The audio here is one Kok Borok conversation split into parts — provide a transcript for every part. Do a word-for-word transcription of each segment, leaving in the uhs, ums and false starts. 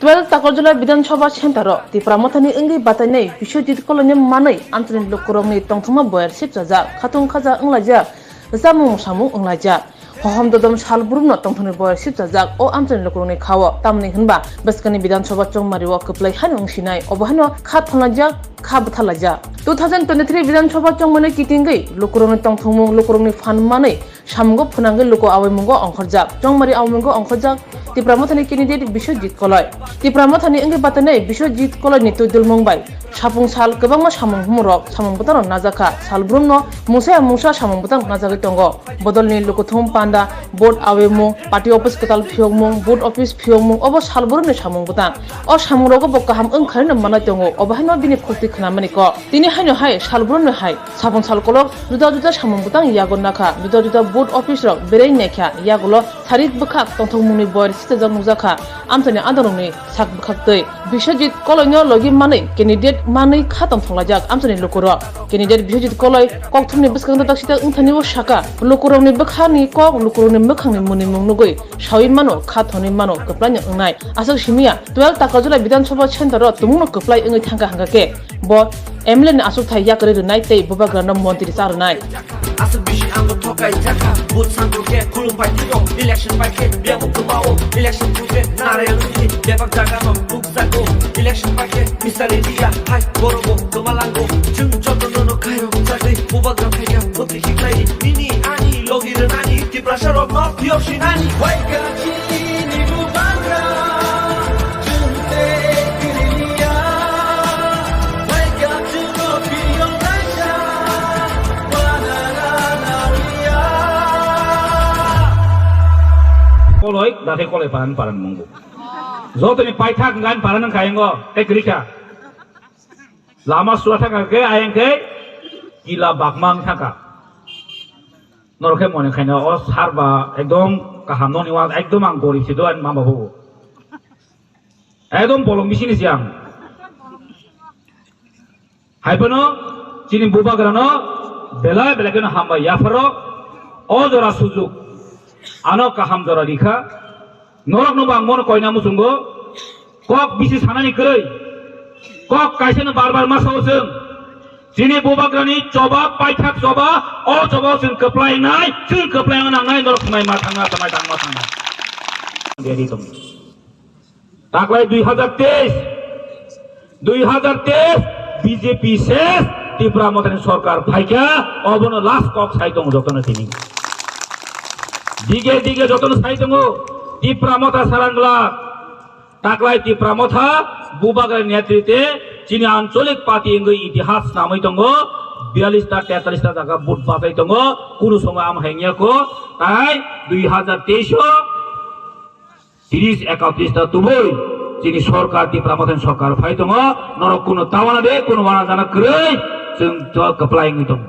Twelve Takarjala Bidhan Sabha Center o Tipra Mothani wngwi batainai Biswajit Koloini manwi amchaini lukurokni tongthokma boyar sipchajak, khatung khaja wnglaijak, chamung samung wnglaijak. Hohom dodom sal brumno tongthokni boyar sipchajak o amchaini lukurokni khao, tamni hwnba bwskangni Bidhan Sabha chongmari o kwplai haino wngsinai, obo haino kha thonlaijak, kha bwtharlaijak. Two thousand twenty-three Bidhan Sabha chongmani kitingwi lukurokni tongthokmung, lukurokni phan manwi samungo phwnangwi luku awimungo ongkhorjak. Chongmari awimungo ongkhorjak Tipra Mothani candidate Biswajit Koloi. Tipra Mothani wngwi batainai Biswajit Koloini twidulmung bai sapung sal kwbangma samung humorok, samung bwtangrok najakha. Sal brumno mungsa ya mungsa samung bwtang najagwi tongo. Bodolni lukuthum panda, vote awimung, party office kwtal phiyokmung, booth office phiyokmung, obo sal brumni samung bwtang. O samungrogo bo kaham wngkharino manwi tongo, obo haino bini khukti khnamani kok. Tini haino hai sal brumni hai Sapung sal kolok juda juda samung bwtang yago nakha, juda juda booth office rok berei naikha, yagulo sarik bwkhak tongthokmungni boyar sitejak nukjakha, amchaini andorokni sak bwkhak twi. Biswajit Koloino logi manwi candidate manwi kha tongthoknajak amchaini lukurok. Candidate Biswajit Koloi kokthumni bwskango dak sitak wngthani o saka, lukurokni bwkhani kok, lukurokni mwkhangni mwnwimung nugwi sawi mano, kha thonwi mano, kwplaino wngnai. Aswk simiya, twelve Takarjala Bidhan Sabha Center o tumungno kwplai wngwi thangkha hwnkha khe, bo M L A ni achukthai yakarwi rwnai tei bubagrano montri cha rwnai. Aswk bisi ang bo thokai jakha, vote sango khe khulum pai tiro, election pai khe biyabo kwmao, election thung khe Narayan Modi, bebak jaga no buk jago, election pai khe Mister India, hai boro bo kwma lango, chwng joto no no khairok jagwi, bubagra phaikha, bwtwi khiklai, nini ani logi rwnani, Tiprasa rok no phiyok sinani. Waika chini bubagra, chwng tei kwrwngya. Waika chwngno phiyok naisa, wanara nawiya. Koloi, dakhe koloi paran paran mungo. Jotoni paithak ngan paran nang kayengo, tei kwrwikha. Lama sua thangkha khe, ayang khe, kila bakmang thangkha. Norok khe mone khaina o sar ba ekdom kaham noni wa ekdom ang gorib se do ani mama babu. Ekdom bolong bisini se ang. Hai phano chini bubagrano belai belai kheno hambai yapharo o jora sujuk ano kaham jora rikha. Norokno bo ang bono koina muchungo, kok bisi sanani kwrwi, kok kaisano bar bar ma sao chwng. Chini bubagrani choba, paithak choba, o choba chwng kwplai nai, chwng kwplai nangnai, norok khwnai ma thangna, thangna, thangma thangna. Ready tong. Taklai dui hazar teis, dui hazar teis B J P ses, Tipra Mothani sorkar phaikha, obono last kok sai tongo jotono tini. Dige dige jotono sai tongo, Tipra Motha sarangla, taklai Tipra Motha, bubagrani netrite, chini ancholik party wngwi itihas namwi tongo, biyallis ta, tetallis ta jaga vote bachai tongo, kunu somoy am hai wngya kho, tai dui hazar teis o, tris ekatris ta tubui chini sorkar, Tipra Mothani sorkar phai tongo, norok kuno tawana de, kuno wana jana kwrwi, chwng to kwplai wngwi tongo.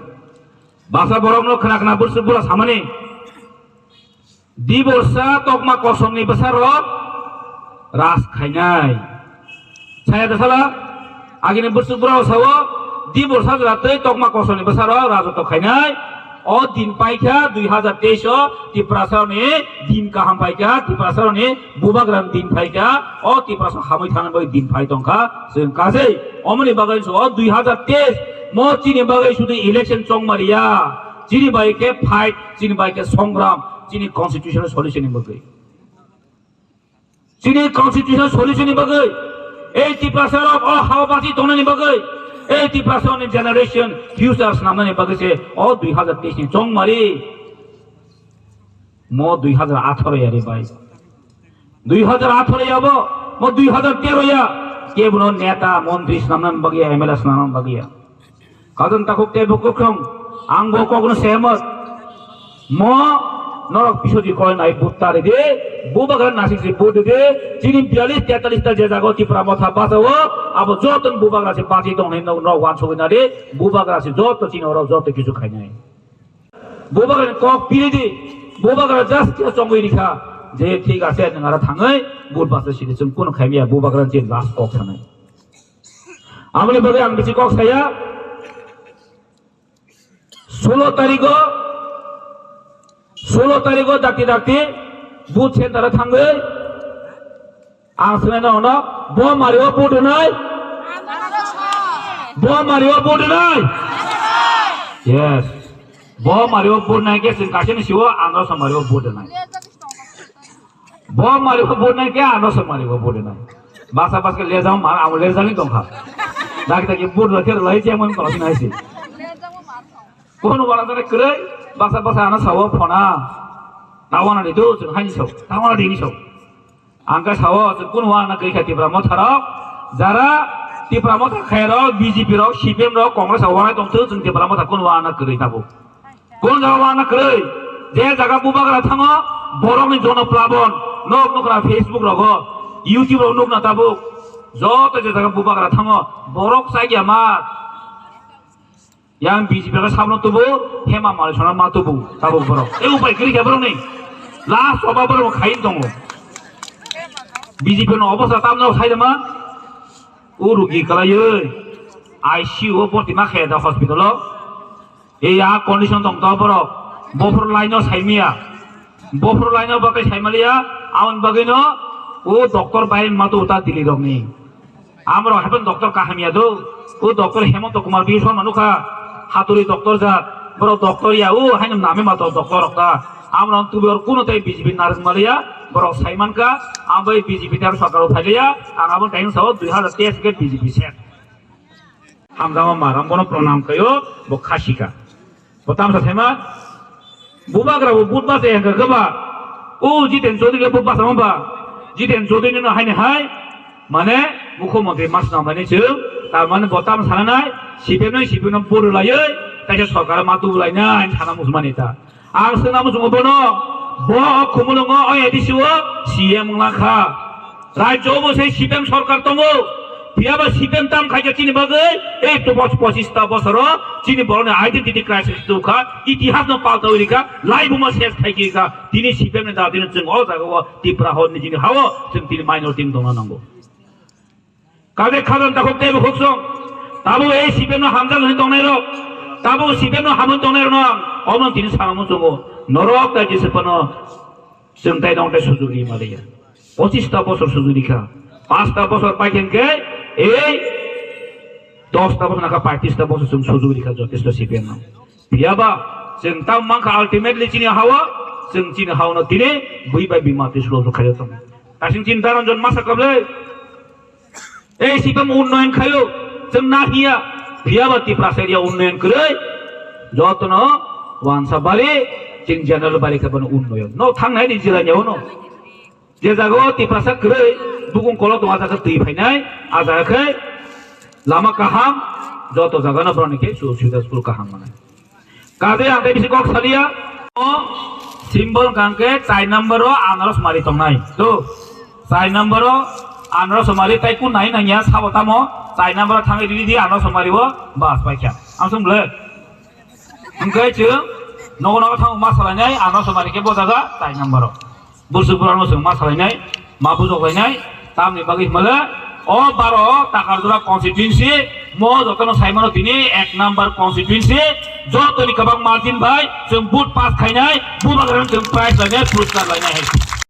Basa borokno khna khna bwswk bura samani, di borsa tokma kosomni bwsarok ras khainai. Saya da sala, agini bwswk bura sao, di borsa jora tei tokma kosomni bwsarok rajotw khainai. O din paikha dui hazar teis o Tiprasarokni din kaham paikha, Tiprasarokni bubagrani din paikha, o Tiprasa hamwi thangna bai din pai tongkha, chwng kasei. Omoni bagwi so o dui hazar teis mo chini bagwi sudu election chongmariya, chini bai khe fight, chini bai khe songram, chini constitutional solution ni bagwi. Chini constitution solution ni bagwi, ei Tiprasa rok o hao basi tongnani bagwi, ei Tiprasa ni generation future snamnani bagwi se o dui hazar teis ni chongmari mo dui hazar atharo ya re bai. Dui hazar atharo ya bo, mo dui hazar tero ya, ke bono neta, montri snamnani bagwi ya, M L A snamnani bagwi ya. Kajon takhuk tei bukukrong, ang bo kokno sehemat. Mo norok Biswajit Koloi nai vote ta ridi, bubagra nasik si vote ridi, chini biyallis tetallis ta je jaga Tipra Motha bachao, abo joto bubagra si bachi tong hinwi norok wansugwi nadi, bubagra si joto chini orok joto kichu khainai. Bubagra ni kok piridi, bubagra just kisa chongwi rikha, je thik ase nwng aro thangwi vote bacha sidi chwng kuno khaimya bubagra ni last kok sanai. Aboni bagwi ang bisi kok saya. Sulo tarigo, sulo tarigo dakti dakti booth center o thangwi Ang swngwi nokno, bo mario vote rwnai? Bo mario vote rwnai? Yes. Bo mario vote rwnai khe chwng kaisa ni siwo, ang rok mario vote rwnai. Bo mario vote rwnai khe, ang rok mario vote rwnai. Basa basa khe lejak ma, ang lejak ni tongkha. Dagi dagi vote rwkhe rwlai chengmani tongsi naisi. Kono wala jare kwrwi, basa basa ano sawo phona. Tawana di do, chwng haini saw, tawana di ni saw. Ang khe sawo, chwng kono wana kwrwi kha Tipra Motha rok. Jara Tipra Motha khairok, B J P rok, C P M rok, Congress rok wanai tongthok, chwng Tipra Motha kono wana kwrwi tabuk. Kono jaga wana kwrwi. Je jaga bubagra thango, borokni jono plabon, nok nukra Facebook rogo, YouTube rok nukna tabuk. Joto je jaga bubagra thango, borok chaya ma. Yang B J P ka sabno tubu, Hema Malai sona ma tubu, tabuk borok. E upai kiri khe borok ni. Last oba borok khai tongo. B J P no obosta tamno sai ma. U rugi kalai oi. I C U o borti ma khe da hospital o. E ya condition tong to borok. Bophor line no sai miya. Bophor line o bakai sai maliya. Aboni bagwi no u doctor bai ma tu ta Delhi rok ni. Amrok happen doctor kaham ya do. O doctor Hemanta Kumar Biswa manukha. Haturi doctor jat. Borok doctor ya o haino name ma to doctor rok ta. Amrok tubi or kuno tai B J P narwk maliya. Borok sai mankha. Ambai B J P tar sarkar o phailiya. Ang abo time sao dui hazar teis ke B J P set. Hamjama maram bono pranam kayo bo khasika. Bo tamsa saima, bubagra bo but basa hengka khe ba, o Jiten Chaudhary le but basa ba, Jiten Chaudhary no haini hai, mane mukhyamantri mas na mane chwng, tar mane bo tam sana nai, C P M nai C P M no buru laioi, kaisa sorkar ma tu lai nai sana musmani ta. Ang swngna muchungo bono, bo Khumulwngo o A D C o C M wngna kha. Rajyo bo se C P M sorkar tongo. Phiya ba C P M tam khaikha chini bagwi, ei to poch-, pochista bosoro chini borokni identity crisis tubukha, itihasno paltawi rikha, laibuma ses khaikha. Tini C P M ni dati no chwng o jaga o Tipra hor ni chini hao chwng tini minority wng tongna nango. Kaje khajang takhuk tei bukhuk song. Tabuk ei C P M no hamjak hwnwi tongnai rok. Tabuk C P M no hamwi tongnai rok no ang omo tini sana muchungo. Norok tai jese phano chwng tai nong tai sujuk ri maliya. Pochista bosor sujuk rikha. Pasta bosor paikhen khe ei dosta bosor nakha paitista bosor chwng sujuk rikha jotesto C P M no. Phiya ba chwng tamo mankha ultimately chini hawa, chwng chini hawa no tini bui bai bima twi sulo khayo tong. Kasing chinta ranjon masa kable. Ei C P M unnoyon khayo, chwng na hiya, phiya ba Tiprasa area unnoyon kwrwi, jotono wansa bari, chwng general bari khe bono unnoyon. No thangnai ni jila nyawo no. Je jaga o Tiprasa kwrwi, bukung kolok tong a jaga twi phainai, a jaga khe lama kaham, joto jaga no boroni khe sujuk subida school kaham manai. Kaje ang tei bisi kok salia. O symbol hwnkha khe chai number o anaros mari tongnai. To, chai number o anaros mari tai kun nai nangya sabo tamo chai number o thangwi ridi di anaros mari o bas paikha. Ang sung le. Hwnkhe chwng nogo nogo thango ma salainai anaros mari khe bo jaga chai number o. Busu burano chwng ma salainai, ma bujoklainai, tamni bagwi hwnmale, o baro Takardura constituency, mo jotono saimano tini ek number constituency, jotoni kwbang margin bai chwng vote pass khainai, bubagrano chwng prize lainai, puruskar lainai hai.